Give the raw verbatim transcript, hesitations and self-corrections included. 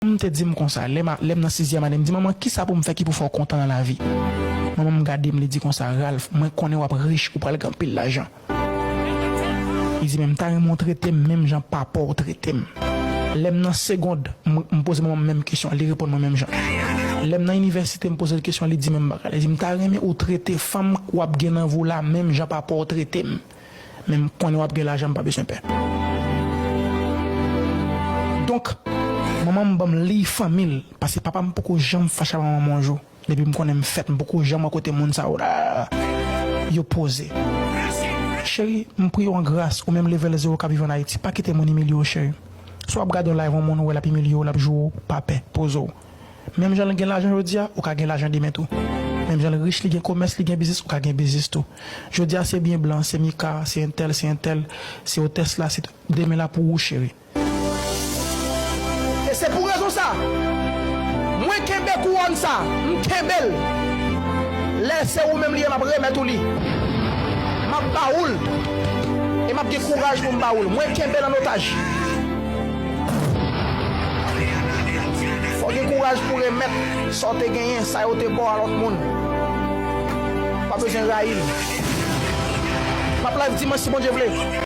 Manman m te di m konsa, lè m a- lè m nan sizyèm ane, m di, "Manman, kisa pou m fè ki pou fè w kontan nan lavi?" Manman m gade m, li di konsa, "Ralph, mwen konnen w ap rich, ou pral gen anpil lajan." Li di, "Men m ta renmen w trete m menm jan papa w trete m." Lè m nan segond, m, m poze manman m menm kesyon an, li reponn mwen menm jan. Lè m nan inivèsite, m poze l kesyon an, li di menm bagay. Li di, "M ta renmen ou trete fanm w ap gen nan vi w la menm jan papa w trete m. Men m konnen w ap gen lajan, m pa bezwen pè." Donk, manman m ban m liy fanmi l, paske papa m poko janm fache ak manman m yon jou. Depi m konnen m fèt, m poko janm wè kote moun sa yo la, yo poze. Cheri, m priye w an gras, ou menm level zewo k ap viv ann Ayiti, pa kite moun imilye w, cheri. Si w ap gade yon live yon moun, ou wè l ap imilye w, l ap joure w, pa pè, poze w. Menm jan l gen lajan jodi a, ou ka gen lajan demen tou. Menm jan l rich, li gen komès, li gen biznis, ou ka gen biznis tou. Jodi a se byen blan, se Mika, se entèl, se entèl, se otès la, se demen la pou ou, cheri. E se pou rezon sa, mwen kenbe kouwòn sa, m kenbe l. Lè se ou menm li ye, m ap remèt ou li. M ap ba ou l. E m ap gen kouraj pou m ba ou l. Mwen kenbe l an otaj. Fò w gen kouraj pou remèt sa w te genyen, sa yo te ba w a lòt moun. Pa bezwen rayi l. M ap live dimanch si Bondye vle.